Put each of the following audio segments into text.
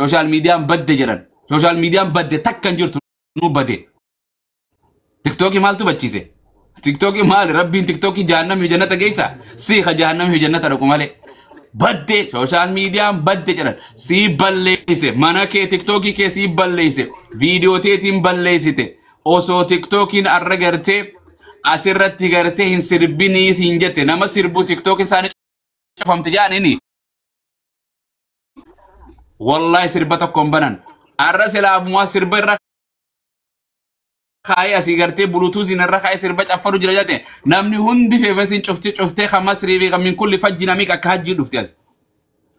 Social miidiyaan badde jedhan. Social miidiyaan badde takka hin jirtu nu bade. Tiktookii maaltu bachiise? Tiktookii maali? Rabbiin tiktookii jahannamii jannata geessa? Siiqa jahannamii jannata dhaqu malee. Badde social miidiyaan badde jedhan. Sii balleeyse mana kee tiktookii kee sii balleeyse viidiyoo teetiin balleeysite. Osoo tiktookiin arra gartee asirratti gartee hin sirbinii siin jette nama sirbu tiktookiin isaanii cufamte jaanini. Wallahi sirba tokko hin banan. Arra silaa sirba irra kaayee asii gartee bulutuuziin irra kaayee sirba caffaru jira jette namni hundi feefasiin cuftee cuftee kan Masrii fi kan min kulli fajji namii akka hajjii dhufti as.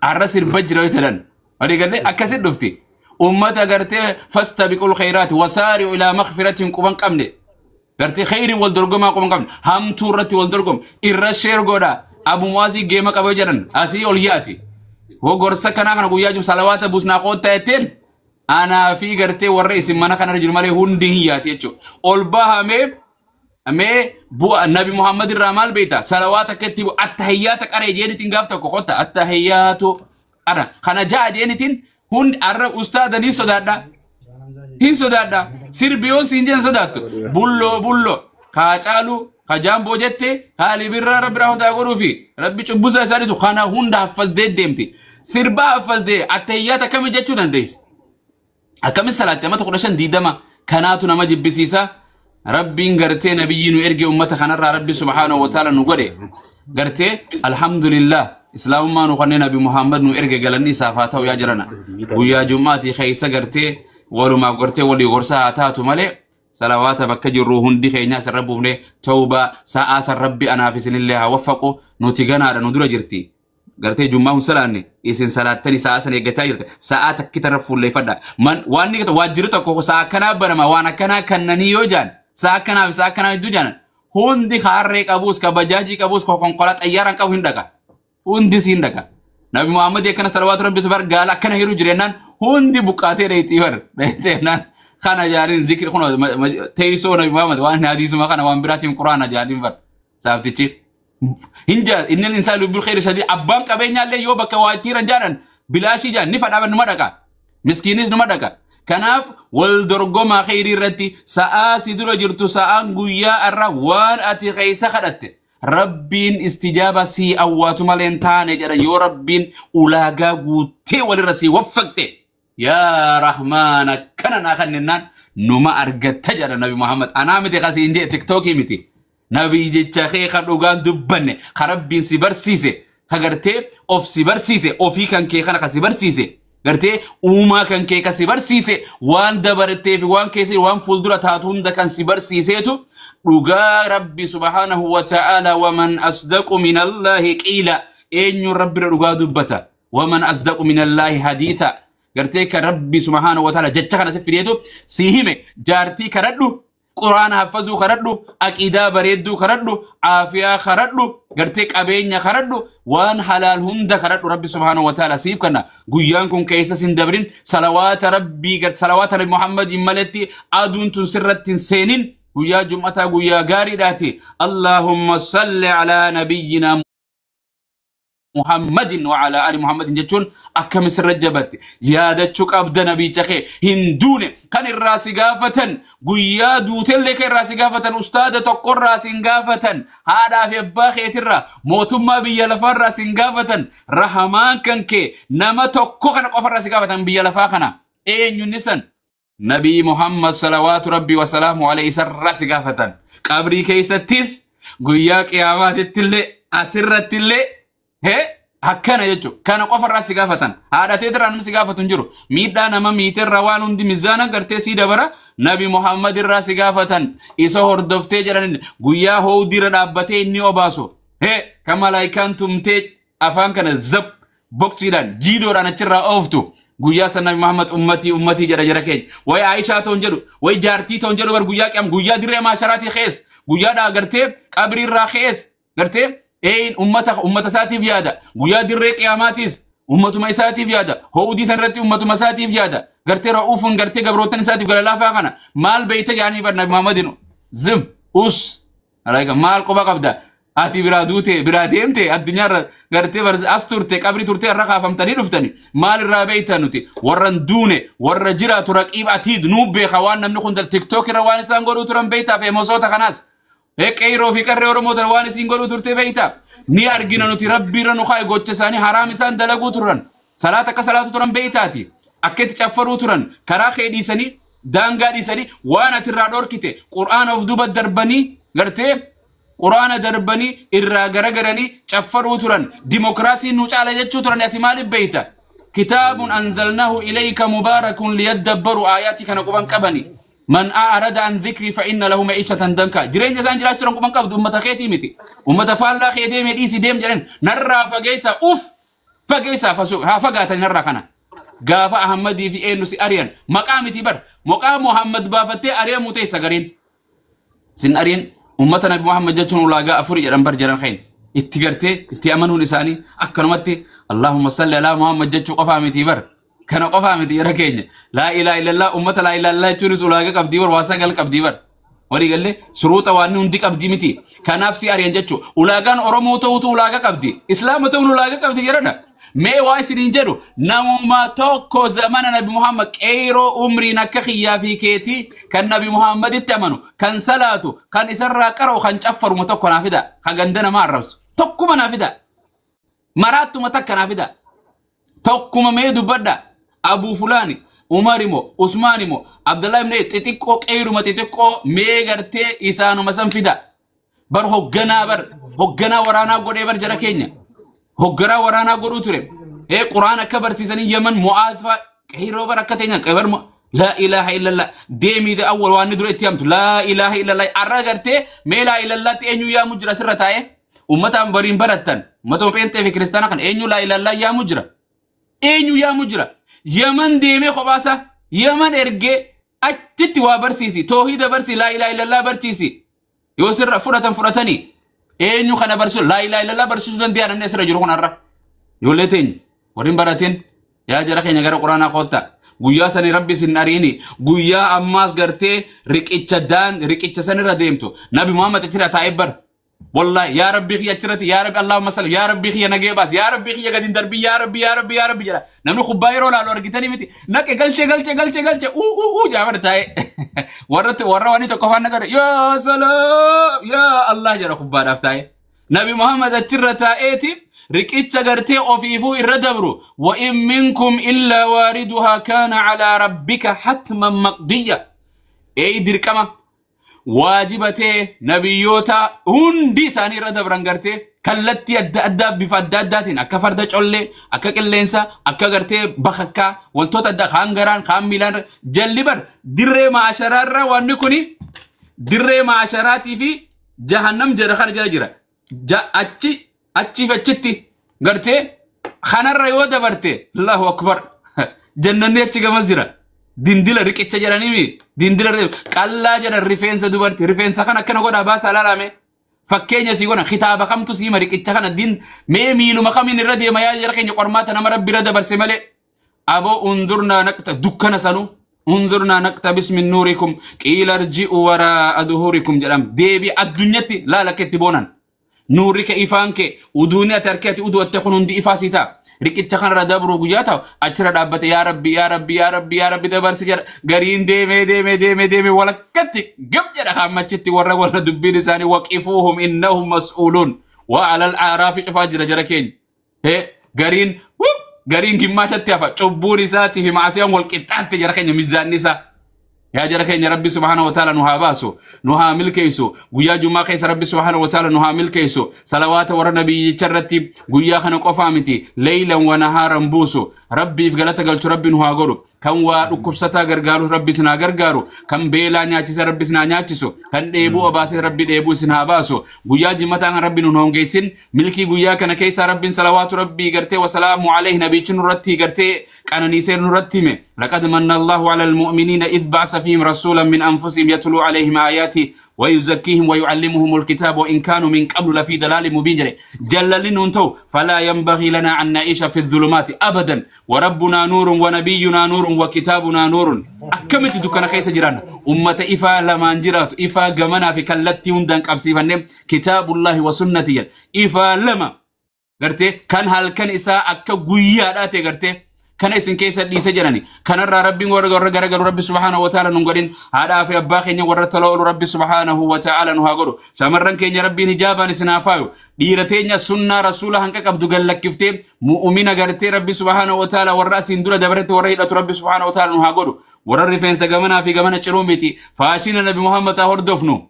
Arra sirba jira yoo jedhan. Walii galee akkasit dhufti. Ummata gartee fastabiqul khayraati wasaari'u ilaa maghfiratin quban qabne. Gartee khayrii wal dorgomaa quban qabne. Hamtuu irratti wal dorgomu. Irra share godha. Abu Muwaazii geema qaba jedhan asii ol yaati. Hoo gorsa kanaa kana guyyaa jiru salawaata busnaa qoottaa jetteen anaa fi gartee warra isin mana kanarra jiru malee hundi hin yaati jechuudha. Ol bahamee mee bu'a Nabi Muhammad irraa maal beekta? Salawaata akka itti attahiyyaata qaree jeenitiin gaaf tokko qotta attahiyyaatu qara kana ja'a jeenitiin hundi arra ustaadanii sodaadha. Hin sodaadha. Sirbiyoon siin jeen sodaattu. Bulloo bulloo kaacaalu kajaamboo jette haali birraa rabbi rahmataa godhuufi rabbi cubbusa isaaniitu kana hunda haffasdee deemti. Sirbaa haffasdee attahiyyaata akkami jechuu dandeessi? Akkamis salaatte amata 15 20 kanaatu nama jibbisiisa. Rabbiin gartee nabiyyi nu erge ummata kanarraa rabbi subhaanahu wa ta'ala nu godhe. Gartee alhamdulillah islaamummaa nu kanneen nabi Muhammad nu erge galanni isaaf haa ta'u yaa jirana. Guyyaa jum'aatii keessa gartee walumaaf gartee walii gorsaa haa taatu malee salawaata bakka jirru hundi keenya asirra buufne tawbaa sa'aa san rabbi anaaf isinillee haa waffaqu nuti ganaadha nu dura jirti. Gartee jummaa hun salaanne isin salaattanii sa'aa san eeggachaa jirte sa'aa takki tarra fuulleeffadha. Man waan ni waajjirri tokko sa'aa akkanaa banama waan akkanaa kannanii yoo jaan sa'aa akkanaa fi sa'aa akkanaa hedduu jaan hundi harree qabus ka bajaajii qabus ka konkolaataa xayyaaraan qabu hin dhaqa. Hundi siin dhaqa. Nabi Muhammad akkana salawaatu rabbi bar gaala akkana hiruu jireenyaan hundi buqqaatee dheeyxii bar dheeyxeenaan kana jaaniin zikri kun teessoo Nabi Muhammad waan hadiisuma kana waan biraatiin quraana jaaniin bar saaftichi. Hinja inni insaan lubbul khayri sadii abbaan qabeenyaallee yoo bakka waa ittiin jaalan bilaashii jaan ni fadhaaban numa dhaqa. Miskiinis numa dhaqa. Kanaaf wal dorgomaa khayrii irratti sa'aa si dura jirtu sa'aan guyyaa irra waan ati keessa kadhatte rabbiin istijaaba sii awwaatu malee hin taane jedha yoo rabbiin ulaagaa guutee walirra sii waffaqte yaa rahmaan akkana naa kannennaan numa argatta jedha Nabi Muhammad. Anaa miti kasii hin jee tiktookii miti. Nabii jecha kee kan dhugaan dubbanne kan rabbiin si barsiise ka gartee of si barsiise ofii kan kee kana ka si barsiise gartee uumaa kan kee ka si barsiise waan dabartee fi waan keessa waan fuuldura taatu hunda kan si barsiiseetu dhugaa rabbi subhaanahu wa ta'ala waman asdaqu min allaahi qiila eenyuun rabbira dhugaa dubbata waman asdaqu min allaahi hadiitha gartee kan rabbi subhaanahu wa ta'ala jecha kana si fideetu si hime jaartii kadhadhu quraana haffazuu kadhadhu aqiidaa bareedduu kadhadhu aafiyaa kadhadhu gartee qabeenya kadhadhu waan halaal hunda kadhadhu rabbi subhaanahu wa ta'ala siif kenna guyyaan kun keessa sin dabrin salawaata rabbii salawaata nabi Muhammadiin maletti aduun tun sirratti hin seenin guyyaa jum'ataa guyyaa gaariidhaati Allahumma salli alaa nabiyyinaa Muhammadin wa ala ali Muhammadin jechuun akkami sirra jabatte yaadachuu qabda nabicha kee hin duune kan irraa si gaafatan guyyaa duutellee kan irraa si gaafatan ustaada tokkorraa si hin gaafatan haadhaa fi abbaa keetirraa mootummaa biyya lafaarraa si hin gaafatan rahamaan kan kee nama tokko kana qofarraa si gaafatan biyya lafaa kana eenyunni san Nabii Muhammad salawaatu rabbii wasalaamu alayhi isarraa si gaafatan qabrii keessattis guyyaa qiyaamaatittillee asirrattillee he akkana jechuudha. Kana qofarraa si gaafatan. Haadha teetirraa namni si gaafatu hin jiru. Miidhaa nama miitirraa waan hundi mizaana gartee sii dabara. Nabi Muhammad irraa si gaafatan. Isa hordoftee jedhan guyyaa hoodira dhaabbatee inni obaasu. He kan malaayikaan tumtee afaan kana zab boksiidhaan jiidoodhaan achirraa ooftu. Guyyaa san Nabi Muhammad ummatii ummatii jedha jara keenya. Wayi Aishaa ta'uun jedhu, wayi jaartii ta'uun jedhu bar guyyaa qiyam guyyaa dirree maasharaatii kees guyyaadhaa gartee qabriirraa kees gartee een ummata ummata isaatiif yaada guyyaa dirree qiyaamaatis ummatuma isaatiif yaada ho'udii san irratti ummatuma isaatiif yaada gartee ra'uufuun gartee gabrootan isaatiif gara laafaa kana maal beeyte jaanii bar Nabi Muhammadin zim us alaika maal quba qabda Ati biraa duute biraa deemte addunyaarra gartee as turte qabri turte irra kaafamtanii dhuftani maal irraa beeyta nuti warra hin duune warra jiraatu raqiib atiid nuu beeka waan namni kun tiktook irra waan isaan godhuu turan beeytaa feemosoota kanaas qeyroo fi qarree Oromoo tan waan isiin godhuu turte beeyta ni argina nuti rabbiirra nu kaa'e gocha isaanii haraam isaan dalaguu turan salaata akka salaatu turan beeytaati akka itti caffaruu turan karaa kee dhiisanii daangaa dhiisanii waan ati irraa dhorkite qur'aana of duuba darbanii gartee quraana darbanii irraa garagaranii caffaruu turan dimokiraasiin nu caala jechuu turan ati maaliif beeyta kitaabun anzalnaahu ilayka mubaarakun liyadabbaru aayaati kana quban qabani man a'rada an dhikri fa inna lahu ma'ishatan danka jireenya isaan jiraachuu turan quban qabdu ummata keetii miti ummata faallaa kee deeme dhiisi deem jedhan narraa fageessa uf fageessa haa fagaatani narraa kana gaafa Ahmadii fi eenyu si ari'an maqaa miti bar maqaa Muhammad baafattee ari'amuu teessa gariin sin ari'in ummata Nabi Muhammad jechuun ulaagaa afurii jedhan bar jedhan kain itti gartee itti amanuun isaanii akkanumatti Allahumma salli alaa Muhammad jechuu qofaa miti bar kana qofaa miti jara keenya laa ilaaha illallah ummata laa ilaaha illallah jechuunis ulaagaa qabdii bar waa sagal qabdii bar walii galee suruuxa waan hundi qabdii miti kanaaf si ari'an jechuu ulaagaan Oromoo ta'uutu ulaagaa qabdi Islaama ta'uun ulaagaa qabdi jedhana mee waa isiniin jedhu namuma tokko zamana Nabi Muhammad qeyroo umriin akka kiyyaa fi keetii kan Nabi Muhammaditti amanu kan salaatu kan isarraa qara'u kan caffaruma tokko naa fida kan ganda namaa arrabsu tokkuma naa fida maraattuma takka naa fida tokkuma mee dubbadha Abuu Fulaani Umar imo Usmaan imo Abdullah ibn xixiqqoo qeyruma xixiqqoo mee gartee isaanuma san fida bar hogganaa bar hogganaa waraanaa godhee bar jara keenya hogganaa waraanaa godhuu ture quraan akka barsiisanii Yemen Mu'aaz fa'a qeyroo bar akka teenya bar laa ilaaha illallah deemii awwal waan dura itti hamtu laa ilaaha illallah arra gartee mee laa ilallaatti eenyu yaamu jira sirra taa'e ummataan bariin barattan ummatuma pheenxee fi kiristaana kan eenyu laa illallah yaamu jira eenyu yaamu jira Yemen deemee kophaasa Yemen ergee achitti waa barsiisi toohida barsiisi laa ilaaha illallah barsiisi yoo sirra fudhatan fudhatanii eenyu kana barsiisu laa ilaaha illallah barsiisuu danda'a namni asirra jiru kun har'a ijoollee teenya warreen baratin yaa jara keenya gara quraanaa koottaa guyyaa sani rabbi isin ariini guyyaa ammaas gartee riqicha daan riqicha sanirra deemtu Nabi Muhammad achirra taa'ee bar wallahi yaa rabbi kiyya achirratti yaa rabbi Allahumma salli yaa rabbi kiyya nagee baas yaa rabbi kiyya gadi hin darbii yaa rabbi yaa rabbi yaa rabbi jedha namni kubbaa yeroo laalu argitanii miti naqe galche galche galche galche uu uu uu jaafar taa'ee warra warra waan tokko afaan nagara yaa salaam yaa Allah jedha kubbaadhaaf taa'ee Nabi Muhammad achirra taa'eeti riqicha gartee ofiifuu irra dabru wa in minkum illaa waariduhaa kaana calaa rabbika hatman maqdiyya ey dirqama waajibatee nabiyyoota hundi isaanii irra dabran gartee kallattii adda addaa bifa adda addaatiin akka farda collee akka qilleensa akka gartee bakakkaa wantoota adda kaan garaan kaan miilaan jalli bar dirree maasharaarra wanni kuni dirree maasharaatii fi jahannam jedha kana jala jira achi achiif achitti gartee kanarra yoo dabarte Allahu akbar jannanni achi gamas jira dindila riqicha jedhanii dindila qallaa jedhan rifeensa dubarti rifeensa kana akkana godhaa baasaa laalame fakkeenya sii godhan kitaaba kamtu siima riqicha kana din mee miiluma kamiin irra deema yaa jara keenya qormaata nama rabbi irra dabarse malee aboo undurnaa naqta dukkana sanu undurnaa naqta bismin nuurikum qiila arji'u waraa'a duhurikum jedham deebi addunyatti laala akka itti boonan nuurri kee ifaan kee uduuni ati harkee ati uduwatte kun hundi ifaa sii ta'a riqicha kanarra dabruu guyyaa ta'u achirra dhaabbate yaa rabbi yaa rabbi yaa rabbi yaa rabbi dabarsi jedha gariin deemee deemee deemee deemee walakkatti gab jedha haammachitti warra warra dubbiin isaanii waqifuuhum innahum mas'uuluun waa alal aaraafi cufaa jira jara keenya hee gariin wup gariin gimmaashatti hafa cubbuun isaatii fi maasiyaan wal qixxaatte jara keenya mizaanni isaa yaa jara keenya rabbi subhaanahu wa ta'ala nu haa baasu nu haa milkeessu guyyaa jumaa keessa rabbi subhaanahu wa ta'ala nu haa milkeessu salawaata warra nabiyyicha irratti guyyaa kana qofaa miti leeylan wa nahaaran buusu rabbiif galata galchu rabbi nu haa godhu kan waa dhukkubsataa gargaaru rabbi isin haa gargaaru kan beelaa nyaachise rabbi isin haa nyaachisu kan dheebuu obaase rabbi dheebuu isin haa baasu guyyaa jimataa kan rabbi nun hongeessin milkii guyyaa kana keessaa rabbiin salawaatu rabbii gartee wasalaamu alayhi nabiyyichi nurratti gartee Qananiisee nurratti hime. Laqad manna Allahu ala almu'miniina idh ba'asa fihim rasuulan min anfusihim yatluu alayhim aayaati wa yuzakkiihim wa yu'allimuhum alkitaaba wa in kaanuu min qablu lafii dalaalin mubiin jedhe. Jallalli nuun ta'u falaa yanbaghii lanaa an na'iisha fi dhulumaati abadan wa rabbunaa nuurun wa nabiyyunaa nuurun wa kitaabunaa nuurun. Akkamitti dukkana keessa jiran ummata ifaa lamaan jiraatu ifaa gamanaa fi kallattii hundaan qabsiifannee kitaabullaahi wa sunnati jedha. Ifaa lama gartee kan halkan isaa akka guyyaadhaa ta'e gartee kana isin keessa dhiise jedhani. Kanarraa rabbiin warra garagalu rabbi subhaanahu wa ta'ala nun godhin. Haadhaa fi abbaa keenya warra tola oolu rabbi subhaanahu wa ta'ala nu haa godhu. Shamarran keenya rabbiin hijaabaan isin haa faayu. Dhiira teenya sunnaa rasuula hanqa qabdu gallakkiftee mu'umina gartee rabbi subhaanahu wa ta'ala warra asiin dura dabarette warra hidhatu rabbi subhaanahu wa ta'ala nu haa godhu. Warra rifeensa gamanaa fi gamana ciruu miti. Faashina nabi Muhammad haa hordofnu.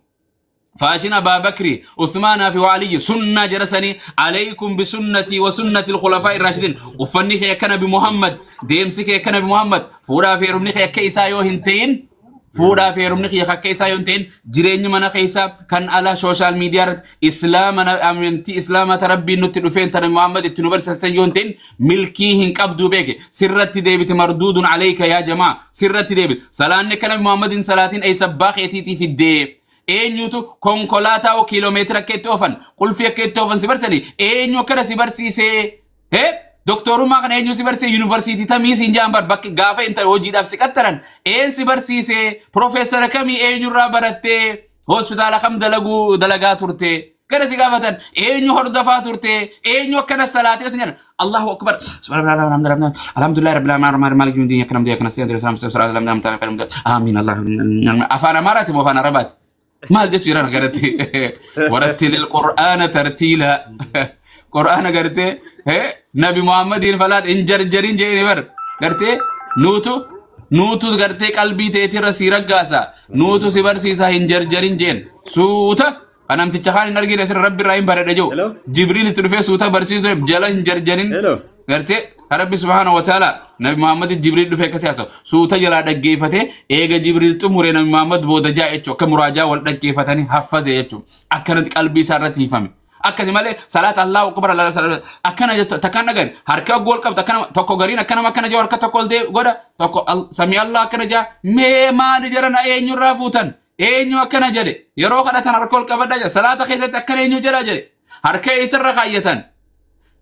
فاشن أبا بكر عثمان في وعلي سنة جرسني عليكم بسنتي وسنة الخلفاء الراشدين. وفني خي كان بمحمد ديمسك كان بمحمد فورا في رمني خي كيسا يوهنتين فورا في رمني خي كيسا يوهنتين جرين من خيسا كان على سوشيال ميديا إسلام أمنتي إسلام تربي نت دفين ترى محمد التنوبر سنسن يوهنتين ملكي هنك أبدو بيك سرت ديبت مردود عليك يا جماعة سرت ديبت سلام كان بمحمد صلاتين أي سباخ يتيتي في الديب eenyutu konkolaataa o kiiloomeetira akka itti oofan qulfii akka itti oofan si barsani eenyu akkana si barsiisee doktorummaa kana eenyu si barsiise yuunivarsiitii tamii siin jaan bar bakki gaafa inta hojiidhaaf si qaxxaran een si barsiisee piroofeesara kamii eenyurraa barattee hospitaala kam dalaguu dalagaa turte kana si gaafatan eenyu hordofaa turte eenyu akkana salaatee sin jedhan Allahu akbar subhanallah alhamdulillah rabbil alamin maliki yawmiddin iyyaka na'budu wa iyyaka nasta'in ihdinas siratal mustaqim amiin Allah afaan amaaraati moo afaan arabaati maal jechuu jiran garatti warattil alqur'aana tartiila qur'aana gartee nabi muhammadiin falaat hin jarjarin jeeni bar gartee nuutu gartee qalbii teetirra si raggaasa nuutu si barsiisa hin jarjarin jeen suuta kanamticha kaan hin argine sirra rabbi irraa hin baredha jiru jibriil itti dhufee suuta barsiisu jala hin jarjarin gartee rabbi subhaanahu wa ta'ala nabi muhammad jibriil dhufee akkasii haasa'u suuta jalaa dhaggeeffatee eega jibriil xumuree nabi muhammad booda jaa jechuun akka muraajaa wal dhaggeeffatanii haffaze jechuun akkanatti qalbii isaa irratti hiifame. Akkasi malee salaata Allahu akbar akkana jettu takkaan dhagani harka gool qabdu akkana tokko gariin akkanama akkana jaa harka tokko ol godha tokko sami Allah akkana jaa mee maali jedhan eenyurraa fuutan eenyu akkana jedhe yeroo kadhatan harka ol qabadha jedhe salaata keessatti akkana eenyu jedha jedhe harka eessarra kaayyatan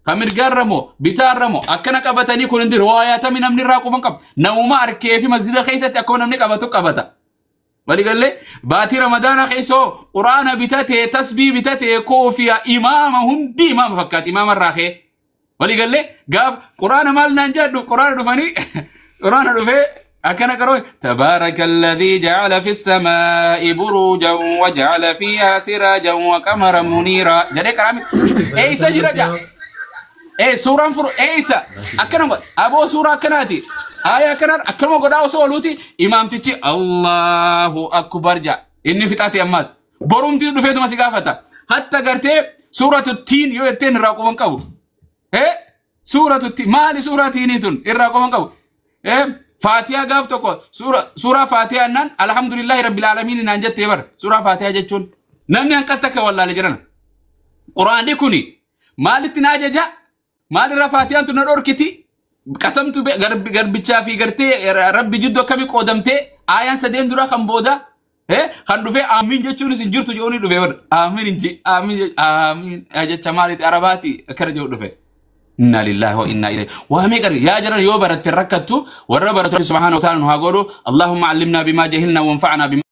kamirgaarra moo bitaarra moo akkana qabatanii kun hundi riwaayaatami namni irraa quban qabu namuma harkee fi masjida keessatti akkuma namni qabatu qabata. Waligalee baatii ramadaana keessoo quraana bitatee tasbii bitatee koofiyaa imaama hundi imaama fakkaata imaama irraa ka'e. Waligalee gaaf quraana maal naan jedhu quraana dhufanii quraana dhufee akkana qaroo tabaaraka alladhii ja'ala fi samaa'i buruujan wa ja'ala fiihaa siraajan wa qamaran muniiraa jedhee qaraami eessa jira jaa suuraan furu eessa akkana aboo suuraa akkanaati aayaa akkanaan akkanuma godhaa osoo ooluuti imaamtichi Allahu akbar jaa inni fixaate ammaas borumti dhufeetuma si gaafata hatta gartee suuratu tiin yoo jetteen irraa quban qabu suuratu tiin maali suuraa tiinii tun irraa quban qabu faatiyaa gaaf tokko suuraa faatiyaa naan alhamdulillahi rabbil aalamiin naan jettee bar suuraa faatiyaa jechuun namni hanqatta akka wallaale jedhan quraanni kuni maalitti na ajaja maalirra faatiyaan tun na dhorkiti qasamtu garbichaa fi gartee rabbi jidduu akkamii qoodamtee aayaan sadeen dura kan booda kan dhufee aamiin jechuunis hin jirtu jedhuun dhufee bar aamiin hin ji aamiin aamiin jecha maaliiti arabaati akkana jedhu dhufe. Inna lillahi wa inna ilayhi waa meeqa yaa jiran yoo baratte rakkattu warra baratu subhaanahu wa ta'ala nu haa godhu Allahumma allimnaa bimaa jahilna wanfa'naa bimaa